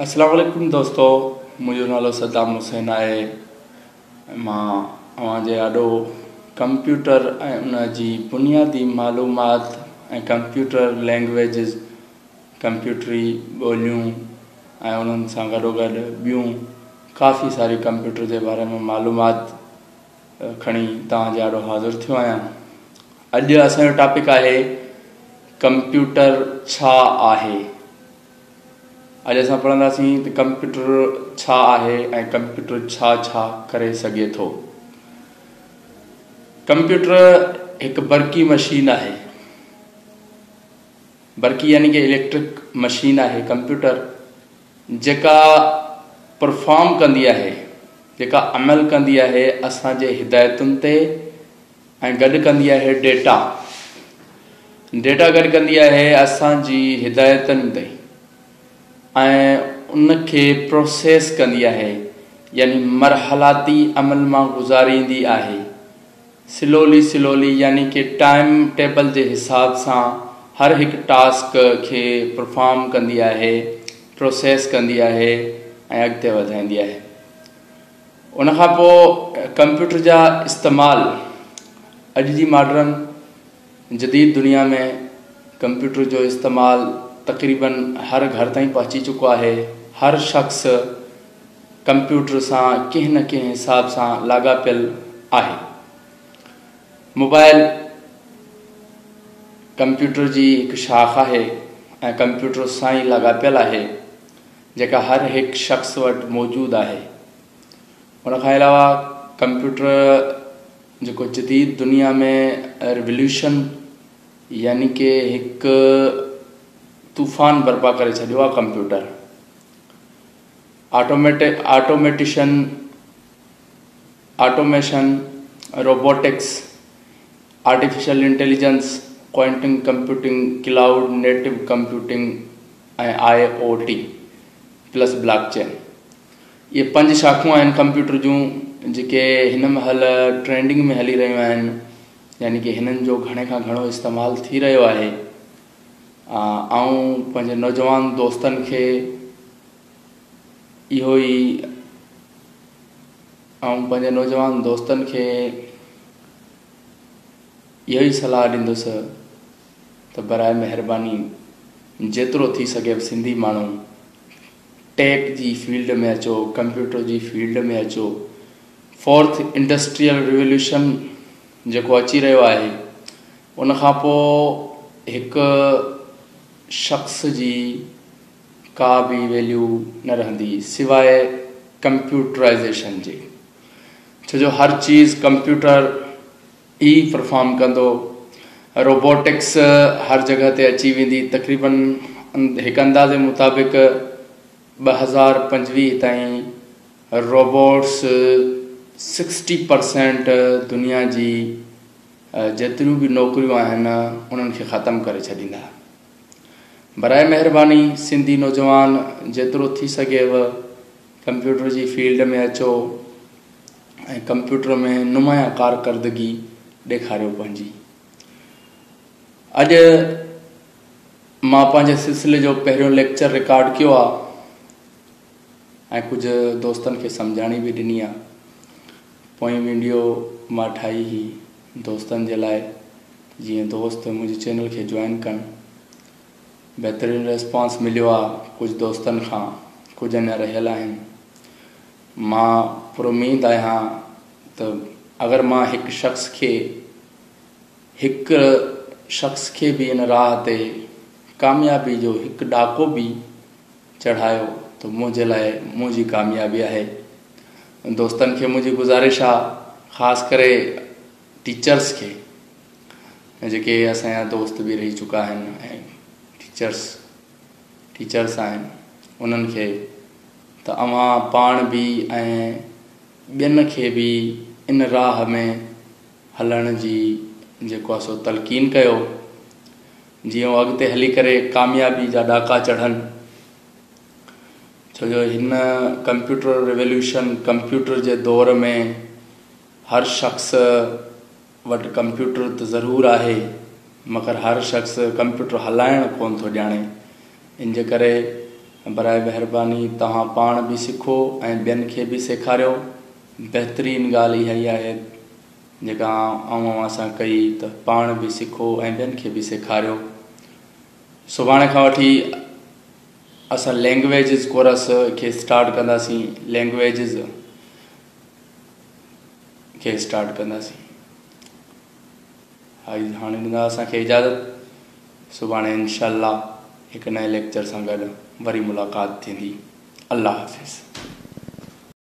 اسلام عليڪم دوستو منهنجو نالو صدام حسين آهي مان اوهان جي آڏو ڪمپيوٽر ۽ ان جي بنيادي معلومات ۽ ڪمپيوٽر لينگويجز ڪمپيوٽري ٻوليون ۽ انهن سان گڏو گڏ ٻيون ڪافي ساري ڪمپيوٽر جي باري ۾ معلومات کڻي توهان جي آڏو حاضر ٿيو آهيان اڄ اسان جو ٽاپڪ آهي ڪمپيوٽر ڇا آهي. اڄ اسان پڙهنداسين ته ڪمپيوٽر ڇا آهي ۽ ڪمپيوٽر ڇا ڇا ڪري سگهي ٿو. ڪمپيوٽر هڪ برقي مشين آهي. برقي يعني ڪه اليڪٽرڪ مشين آهي ڪمپيوٽر جيڪا پرفارم ڪندي آهي جيڪا عمل ڪندي آهي اسان جي هدايتن تي ۽ گڏ ڪندي آهي ڊيٽا ڊيٽا گڏ ڪندي آهي اسان جي هدايتن تي ۽ ان کي پروسيس ڪندي آهي يعني مرحلاتي عمل مان گذاريندي آهي سلولي سلولي يعني ڪي ٽائيم ٽيبل جي حساب سان هر هڪ ٽاسڪ کي پرفارم ڪندي آهي پروسيس ڪندي آهي ۽ اڳتي وڌائيندي آهي. ان کان پوء ڪمپيوٽر جا استعمال اڄ جي ماڊرن جديد دنيا ۾ ڪمپيوٽر جو استعمال تقريبن هر گهر تائين پهچي چڪو آهي هر شخص ڪمپيوٽر سان ڪنهن نه ڪنهن حساب سان لاڳاپيل آهي موبائل ڪمپيوٽر جي هڪ شاخ آهي ۽ ڪمپيوٽر سان ئي لاڳاپيل آهي جيڪا هر هڪ شخص وٽ موجود آهي. ان کان علاوه ڪمپيوٽر جيڪو جديد دنيا ۾ ريوليوشن يعني ڪي هڪ طوفان برپا ڪري ڇڏيو آهي computer automatic automation automation robotics artificial intelligence quantum computing cloud native computing ۽ I O T plus blockchain اهي پنج شاخون آهن ڪمپيوٽر جون جيڪي هن مهل ٽرينڊنگ ۾ هلي رهيون آهن يعني ڪي هنن جو گهڻي کان گهڻو استعمال ٿي رهيو آهي آئون پنهنجي نوجوان دوستن کي اهو ئي آئون پنهنجي نوجوان دوستن کي اهو ئي صلاح ڏيندس ته برائي مهرباني جيترو ٿي سگهي سنڌي ماڻهو ٽيڪ جي فيلڊ ۾ اچو ڪمپيوٽر جي فيلڊ ۾ اچو فورٿ انڊسٽريل ريوليوشن جيڪو اچي رهيو آهي ان کان پوء هڪ شخص جي ڪا به ويليو نه رهندي سواء ڪمپيوٽرائزيشن جي ڇو جو هر چيز ڪمپيوٽر ئي پرفارم ڪندو. روبوٽڪس هر جڳهه تي اچي ويندي. تقريبن هڪ اندازي مطابق 2025 تائين روبوٽس سڪسٽي پرسينٽ دنيا جي جيتريون به نوڪريون آهن انهن کي ختم ڪري ڇڏيندا. برائي مهرباني سنڌي نوجوان جيترو ٿي سگهيو ڪمپيوٽر جي فيلڊ ۾ اچو. ۽ ڪمپيوٽر ۾ نمايان ڪارڪردگي ڏيکاريو پنهنجي. اڄ مان پنهنجي سلسلي جو پهريون ليڪچر رڪارڊ ڪيو آ ۽ ڪجهه دوستن کي سمجهاڻي به ڏني آ. پوئين ويڊيو مان ٺاهي هئي دوستن جي لاء جيئن دوست منهنجي چينل کي جوائن ڪن. بهترين ريسپانس مليو آ ڪجهه دوستن کان ڪجهه اڃا رهيل آهن. مان پراميد آهيان ته اگر مان هڪ شخص کي هڪ شخص کي به ان راهه تي ڪاميابي جو هڪ ڏاڪو به چڙهايو ته منهنجي لاء منهنجي ڪاميابي آهي. دوستن کي منهنجي گذارش آ خاص ڪري ٽيچرس کي جيڪي اسان جا دوست به رهي چڪا آهن ۽ ٽيچرس ٽيچرس آهن انهن کي ته اوهان پاڻ به ۽ ٻين کي به ان راهه ۾ هلڻ جي جيڪو آهي سو تلقين ڪيو جيئن هو اڳتي هلي ڪري ڪاميابي جا ڏاڪا چڙهن ڇو جو هن ڪمپيوٽر ريوليوشن ڪمپيوٽر جي دور ۾ هر شخص وٽ ڪمپيوٽر ته ضرور آهي مگر هر شخص ڪمپيوٽر هلائڻ ڪونه ٿو ڄاڻي ان جي ڪري برائي مهرباني توهان پاڻ به سکو ۽ ٻين کي به سيکاريو. بهترين ڳالهه اها ئي آهي جيڪا آئون اوهان سان ڪئي ته پاڻ به سکو ۽ ٻين کي به سيکاريو. سڀاڻي کان وٺي اسان لينگويجز ڪورس کي اسٽارٽ ڪنداسين لينگويجز کي اسٽارٽ ڪنداسين. هاڻي ڏيندا اسان کي اجازت سڀاڻي انشاء الله هڪ نئين ليڪچر سان گڏ وري ملاقات ٿيندي الله حافظ.